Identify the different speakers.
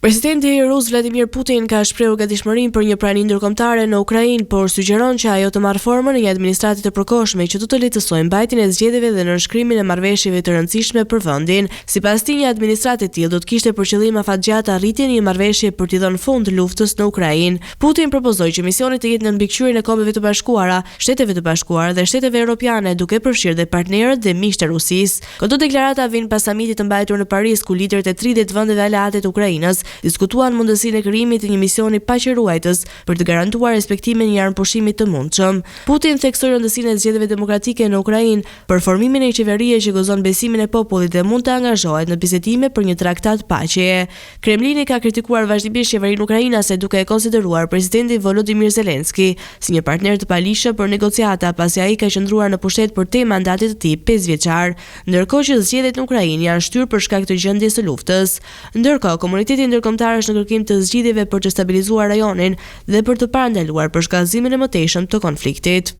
Speaker 1: Presidenti rus Vladimir Putin ka shprehur gatishmërinë për një prani ndërkombëtare në Ukrainë, por sugjeron që ajo të marrë formën e një administrate të përkohshme që do të lehtësojë mbajtjen e zgjedhjeve dhe nënshkrimin e marrëveshjeve të rëndësishme për vendin. Sipas tij, një administratë e tillë do të kishte për qëllim afatgjatë arritjen e një marrëveshje për t'i dhënë fund luftës në Ukrainë. Putin propozoi që misioni të jetë nën mbikëqyrjen e Kombeve të Bashkuara, Shteteve të Bashkuara dhe shteteve europiane, duke përfshirë dhe partnerët dhe miqtë e Rusisë. Këto deklarata vijnë pas samitit të mbajtur në Paris, ku liderët e 30 vendeve aleate të Ukrainës diskutuan mundësinë e krijimit të një misioni paqeruajtës për të garantuar respektimin e një armëpushimi të mundshëm. Putin theksoi rëndësinë e zgjedhjeve demokratike në Ukrainë për formimin e një qeverie që gëzon besimin e popullit dhe mund të angazhohet në bisedime për një traktat paqeje. Kremlini ka kritikuar vazhdimisht qeverinë ukrainase duke e konsideruar presidentin Volodymyr Zelensky si një partner të paligjshëm për negociata pasi ai ka qëndruar në pushtet përtej mandatit të tij pesëvjeçar, ndërkohë që zgjedhjet në Ukrainë janë shtyrë për shkak të gjendjes së luftës. Ndërkohë, komuniteti ndërkombëtar është në kërkim të zgjidhjeve për të stabilizuar rajonin dhe për të parandaluar përshkallëzimin e mëtejshëm të konfliktit.